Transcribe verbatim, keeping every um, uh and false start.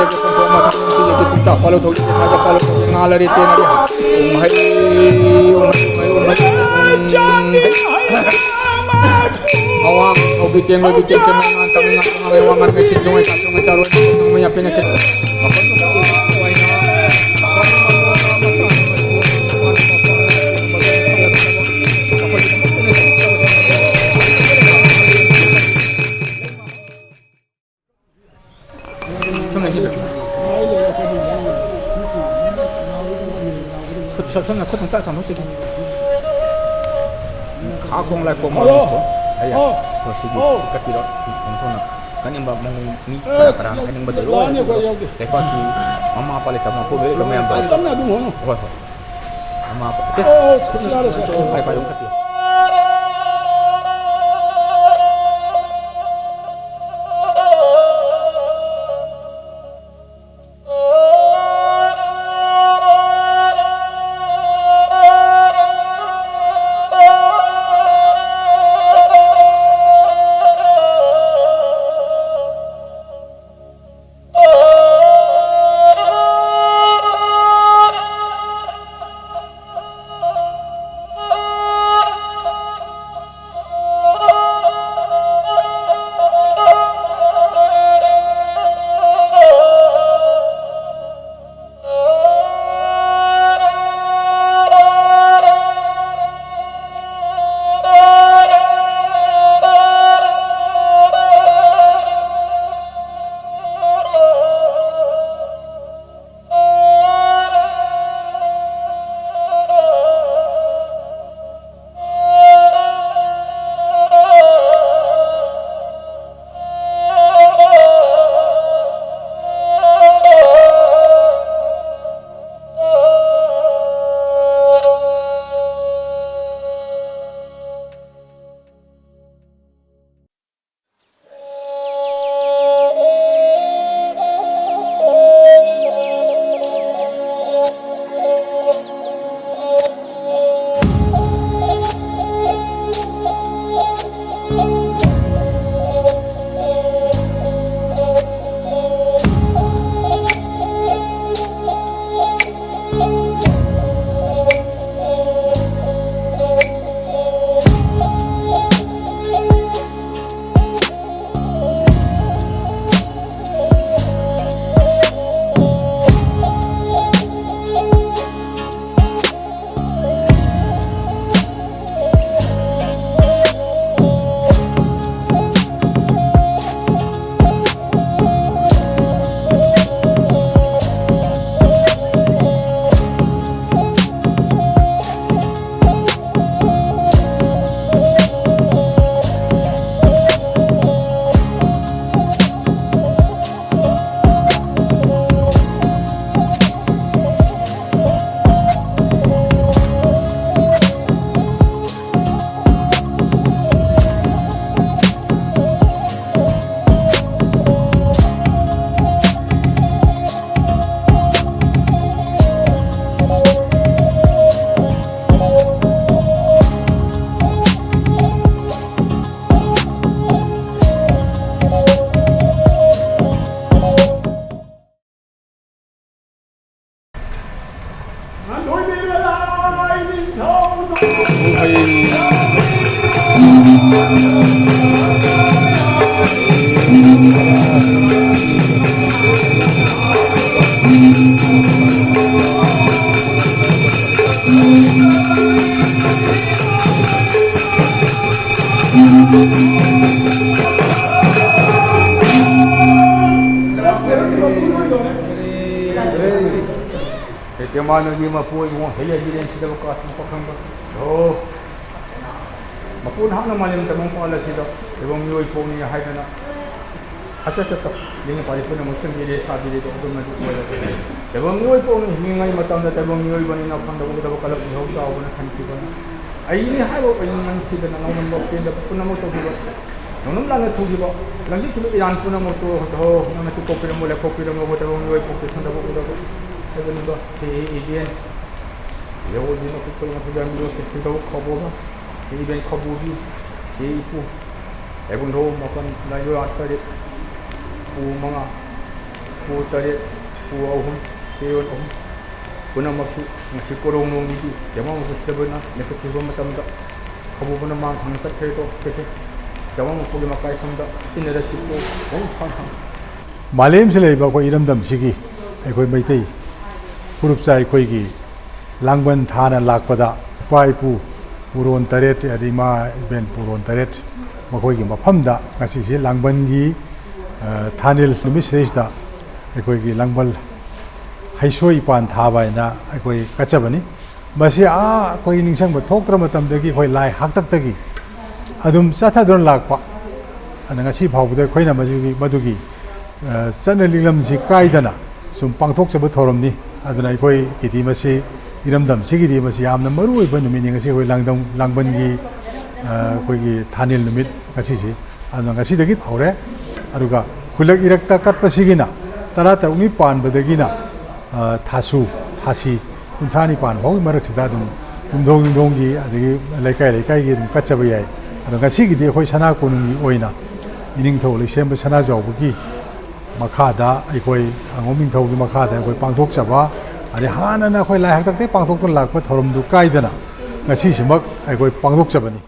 ꯄꯤꯖꯒꯦ, ꯄꯨꯡꯊꯣꯛ ꯃꯊꯪ ꯄꯤꯖꯒꯦ, ꯄꯨꯡꯆꯥꯛ ꯄꯥꯜꯂꯧ ꯊꯧꯖꯒꯦ, ꯁꯥꯖ ꯄꯥꯜꯂꯧ ꯊꯧꯖꯒꯦ, ꯉꯥ ꯂꯩꯔꯦ ꯇꯦꯟ ꯂꯩꯔꯦ꯫ ꯎꯝ, ꯍꯩ, ꯎꯝ, ꯍꯩ, ꯎꯝ, ꯍꯩ, ꯎꯝ, ꯍꯩ꯫ ꯑꯋꯥꯡ ꯍꯧꯒꯤ ꯇꯦꯟ ꯂꯣꯏꯒꯤ ꯇꯦꯟ ꯁꯦꯝꯕ ꯉꯥ ꯇꯧꯏ ꯉꯥ ꯉꯥ ꯉꯥ ꯉꯥ ꯉꯥ ꯁꯤꯡ ꯁꯤꯡ ꯉꯥ ꯁꯥ ꯁꯤꯡ ꯉꯥ ꯆꯥꯔꯣꯏ ꯉꯥ ꯌꯥꯝ ꯄꯦꯟꯅ ꯈꯦꯠ ꯁꯣꯝꯅ ꯁꯤ ꯈꯨꯠ, ꯁꯣꯝꯅ ꯈꯨꯠ ꯑꯝꯇ ꯆꯥꯝꯊꯣꯛꯁꯤꯗꯤ꯫ ꯈꯥ ꯈꯣꯡ ꯂꯥꯏ ꯈꯣꯡ ꯍꯜꯂꯣ꯫ ꯃꯥꯜꯂꯦꯀꯣ꯫ ꯑꯩ ꯑꯣ꯫ ꯍꯣꯏ, ꯁꯤꯒꯤ ꯑꯣ꯫ ꯀꯠꯄꯤꯔꯣ꯫ ꯁꯣꯝꯅ ꯀꯠꯅꯤꯡꯕ ꯃꯑꯣꯡ ꯃꯤ ꯑꯦ, ꯀꯅꯥ ꯀꯅꯥ ꯍꯥꯏꯅꯤꯡꯕꯗꯣ ꯂꯣꯏ ꯂꯥꯛꯑꯅꯤ, ꯑꯩꯈꯣꯏ ꯌꯥꯎꯒꯦ꯫ ꯂꯩꯄꯥꯛꯀꯤ ꯃꯃꯥ ꯃꯄꯥ ꯂꯩꯇꯕ ꯃꯄꯣꯛ ꯂꯩꯔꯕ ꯃꯌꯥꯝꯗꯣ꯫ ꯇꯞꯅ ꯑꯗꯨꯝ ꯍꯣꯠꯅꯧ꯫ ꯍꯣꯏ, ꯍꯣꯏ꯫ ꯃꯃꯥ ꯃꯄꯥ꯫ ꯑꯣ, ꯑꯣ, ꯌꯥꯔꯦ, ꯁꯦ꯫ ꯄꯥꯏ, ꯄꯥꯏ, ꯑꯗꯨꯝ ꯀꯠꯄꯤꯌꯨ꯫ ꯍꯦꯛꯇ ꯃꯥꯅꯒꯤ ꯃꯄꯨ ꯑꯣꯏꯕ ꯍꯩ ꯍꯩꯕꯤꯔꯦꯟ ꯁꯤꯗꯕ ꯀꯥꯁꯤꯅ ꯄꯥꯈꯪꯕ꯫ ꯑꯣ, ꯃꯄꯨꯅ ꯍꯥꯟꯅ ꯃꯥꯂꯦꯝ ꯇꯝꯕ ꯃꯄꯥꯜ ꯑꯁꯤꯗ ꯇꯥꯏꯕꯪ ꯃꯤꯑꯣꯏ ꯄꯣꯛꯅꯤ ꯍꯥꯏꯗꯅ ꯑꯁ ꯑꯁ ꯑꯁ ꯂꯤꯡ ꯄꯥꯜꯂꯤ ꯄꯨꯝꯅꯃꯛ ꯁꯦꯝꯕꯤꯔꯦ, ꯁꯥꯕꯤꯔꯦ, ꯑꯗꯣ ꯑꯗꯨꯝꯅꯗꯤ ꯑꯣꯏꯔꯒꯦ꯫ ꯇꯥꯏꯕꯪ ꯃꯤꯑꯣꯏ ꯄꯣꯛꯅꯤ ꯍꯤꯡꯂꯤꯉꯩ ꯃꯇꯝꯗ ꯇꯥꯏꯕꯪ ꯃꯤꯑꯣꯏꯕꯅꯤꯅ ꯐꯪꯗꯕ ꯎꯗꯕ ꯀꯂꯛ ꯏꯍꯧ ꯆꯥꯎꯕꯅ ꯈꯟꯈꯤꯕꯅꯤ꯫ ꯑꯩꯅꯤ ꯍꯥꯏꯕ ꯑꯩꯅ ꯉꯝꯈꯤꯗꯅ ꯉꯥꯎꯅꯝꯕ ꯄꯦꯟꯗꯕ ꯄꯨꯝꯅꯃꯛ ꯇꯧꯈꯤꯕ꯫ ꯅꯣꯡꯂꯨꯝ ꯂꯥꯟꯅ ꯊꯨꯈꯤꯕ, ꯂꯪꯁꯤꯟꯈꯤꯕ ꯏꯔꯥꯟ ꯄꯨꯝꯅꯃꯛꯇꯨ ꯍꯣ, ꯅꯪꯅ ꯇꯨꯀꯣꯛꯄꯤꯔꯝꯃꯣ, ꯂꯦꯞꯊꯣꯛꯄꯤꯔꯝꯃꯣ, ꯇꯥꯏꯕꯪ ꯃꯤꯑꯣꯏ ꯄꯣꯛꯇꯦ ꯁꯟꯗꯕ ꯎꯗꯕ ꯍꯥꯏꯕꯅꯤꯗꯣ꯫ ꯍꯦ ꯏꯕꯦꯟ, ꯌꯧꯕꯗꯤ ꯃꯈꯣꯏ ꯄꯨꯝꯅꯃꯛ ꯈꯨꯖꯥ ꯃꯤꯑꯣꯏꯁꯦ ꯈꯣꯏꯗꯧ ꯈꯥꯎꯕꯣꯛꯅ, ꯍꯦ ꯏꯕꯦꯟ ꯈꯥꯎꯕꯣꯛꯄꯤ, ꯍꯦ ꯏꯄꯨ, ꯇꯥꯏꯕꯪ ꯃꯥꯄꯟ, ꯂꯥꯏꯑꯣꯏ ꯇꯔꯦꯠ, ꯄꯨ ꯃꯉꯥ, ꯄꯨ ꯇꯔꯦꯠ, ꯄꯨ ꯑꯍꯨꯝ, ꯆꯌꯣꯜ ꯑꯍꯨꯝ ꯄꯨꯝꯅꯃꯛꯁꯨ ꯉꯁꯤ ꯀꯣꯔꯣꯡ ꯅꯣꯡꯅꯤꯒꯤ ꯇꯥꯏꯕꯪ ꯃꯄꯨ ꯁꯤꯗꯕꯅ ꯂꯦꯞꯊꯣꯛꯈꯤꯕ ꯃꯇꯝꯗ ꯈꯥꯎꯕꯣꯛꯄꯅ ꯃꯥꯡ ꯊꯥꯡꯅ ꯆꯠꯈ꯭ꯔꯦꯗꯣ꯫ ꯁꯦꯁꯦ, ꯇꯥꯏꯕꯪ ꯃꯄꯨꯒꯤ ꯃꯀꯥꯏꯐꯝꯗ ꯏꯟꯅꯔꯁꯤꯀꯣ꯫ ꯃꯄꯨꯡ ꯐꯥꯅ ꯃꯥꯂꯦꯝꯁꯤꯗ ꯂꯩꯕ ꯑꯩꯈꯣꯏ ꯏꯔꯝꯗꯝꯁꯤꯒꯤ ꯑꯩꯈꯣꯏ ꯃꯩꯇꯩ ꯐꯨꯔꯨꯞꯆ ꯑꯩꯈꯣꯏꯒꯤ ꯂꯥꯡꯕꯟ ꯊꯥꯅ ꯂꯥꯛꯄꯗ ꯏꯄꯥ ꯏꯄꯨ ꯄꯨꯔꯣꯟ ꯇꯔꯦꯠ, ꯑꯗꯩ ꯏꯃꯥ ꯏꯕꯦꯟ ꯄꯨꯔꯣꯟ ꯇꯔꯦꯠ, ꯃꯈꯣꯏꯒꯤ ꯃꯐꯝꯗ ꯉꯁꯤꯁꯤ ꯂꯥꯡꯕꯟꯒꯤ, ꯑ, ꯊꯥꯅꯤꯜ ꯅꯨꯃꯤꯠꯁꯤꯗꯩꯁꯤꯗ ꯑꯩꯈꯣꯏꯒꯤ ꯂꯥꯡꯕꯟ ꯍꯩꯁꯣꯏ ꯏꯄꯥꯟ ꯊꯥꯕ ꯍꯥꯏꯅ ꯑꯩꯈꯣꯏ ꯀꯠꯆꯕꯅꯤ꯫ ꯃꯁꯤ ꯑꯥ ꯑꯩꯈꯣꯏ ꯅꯤꯡꯁꯤꯡꯕ ꯊꯣꯛꯇ꯭ꯔ ꯃꯇꯝꯗꯒꯤ ꯑꯩꯈꯣꯏ ꯂꯥꯏ ꯍꯥꯛꯇꯛꯇꯒꯤ ꯑꯗꯨꯝ ꯆꯠꯊꯗꯨꯅ ꯂꯥꯛꯄ꯫ ꯑꯗꯨꯅ ꯉꯁꯤ ꯐꯥꯎꯕꯗ ꯑꯩꯈꯣꯏꯅ ꯃꯁꯤꯒꯤ, ꯃꯗꯨꯒꯤ, ꯑ, ꯆꯠꯅ ꯂꯤꯛꯂꯝꯁꯤ ꯀꯥꯏꯗꯅ ꯁꯨꯝ ꯄꯥꯡꯊꯣꯛꯆꯕ ꯊꯧꯔꯝꯅꯤ꯫ ꯑꯗꯨꯅ ꯑꯩꯈꯣꯏꯒꯤꯗꯤ ꯃꯁꯤ, ꯏꯔꯝꯗꯝꯁꯤꯒꯤꯗꯤ ꯃꯁꯤ ꯌꯥꯝꯅ ꯃꯔꯨ ꯑꯣꯏꯕ ꯅꯨꯃꯤꯠꯅꯤ꯫ ꯉꯁꯤ ꯑꯩꯈꯣꯏ ꯂꯥꯡꯗꯝ-, ꯂꯥꯡꯕꯟꯒꯤ, ꯑ, ꯑꯩꯈꯣꯏꯒꯤ ꯊꯥꯅꯤꯜ ꯅꯨꯃꯤꯠ ꯉꯁꯤꯁꯤ꯫ ꯑꯗꯨꯅ ꯉꯁꯤꯗꯒꯤ ꯍꯧꯔꯦ꯫ ꯑꯗꯨꯒ ꯈꯨꯜꯂꯛ ꯏꯔꯛꯇ ꯀꯠꯄꯁꯤꯒꯤꯅ ꯇꯔꯥꯇꯔꯨꯛꯅꯤ ꯄꯥꯟꯕꯗꯒꯤꯅ, ꯑ, ꯊꯥꯁꯨ, ꯊꯥꯁꯤ ꯀꯨꯟꯊ꯭ꯔꯥꯅꯤ ꯄꯥꯟꯕ ꯐꯥꯎꯒꯤ ꯃꯔꯛꯁꯤꯗ ꯑꯗꯨꯝ ꯌꯨꯝꯊꯣꯡ ꯌꯨꯝꯊꯣꯡꯒꯤ, ꯑꯗꯒꯤ ꯂꯩꯀꯥꯏ ꯂꯩꯀꯥꯏꯒꯤ ꯑꯗꯨꯝ ꯀꯠꯆꯕ ꯌꯥꯏ꯫ ꯑꯗꯣ ꯉꯁꯤꯒꯤꯗꯤ ꯑꯩꯈꯣꯏ ꯁꯅꯥ ꯀꯣꯅꯨꯡꯒꯤ ꯑꯣꯏꯅ ꯏꯅꯤꯡꯊꯧ ꯂꯩꯁꯦꯝꯕ ꯁꯅꯥꯖꯥꯎꯕꯒꯤ ꯃꯈꯥꯗ, ꯑꯩꯈꯣꯏ ꯑꯉꯣꯝ ꯅꯤꯡꯊꯧꯒꯤ ꯃꯈꯥꯗ ꯑꯩꯈꯣꯏ ꯄꯥꯡꯊꯣꯛꯆꯕ, ꯑꯗꯩ ꯍꯥꯟꯅꯅ ꯑꯩꯈꯣꯏ ꯂꯥꯏ ꯍꯥꯛꯇꯛꯇꯒꯤ ꯄꯥꯡꯊꯣꯛꯇꯨꯅ ꯂꯥꯛꯄ ꯊꯧꯔꯝꯗꯨ ꯀꯥꯏꯗꯅ ꯉꯁꯤꯁꯤꯃꯛ ꯑꯩꯈꯣꯏ ꯄꯥꯡꯊꯣꯛꯆꯕꯅꯤ꯫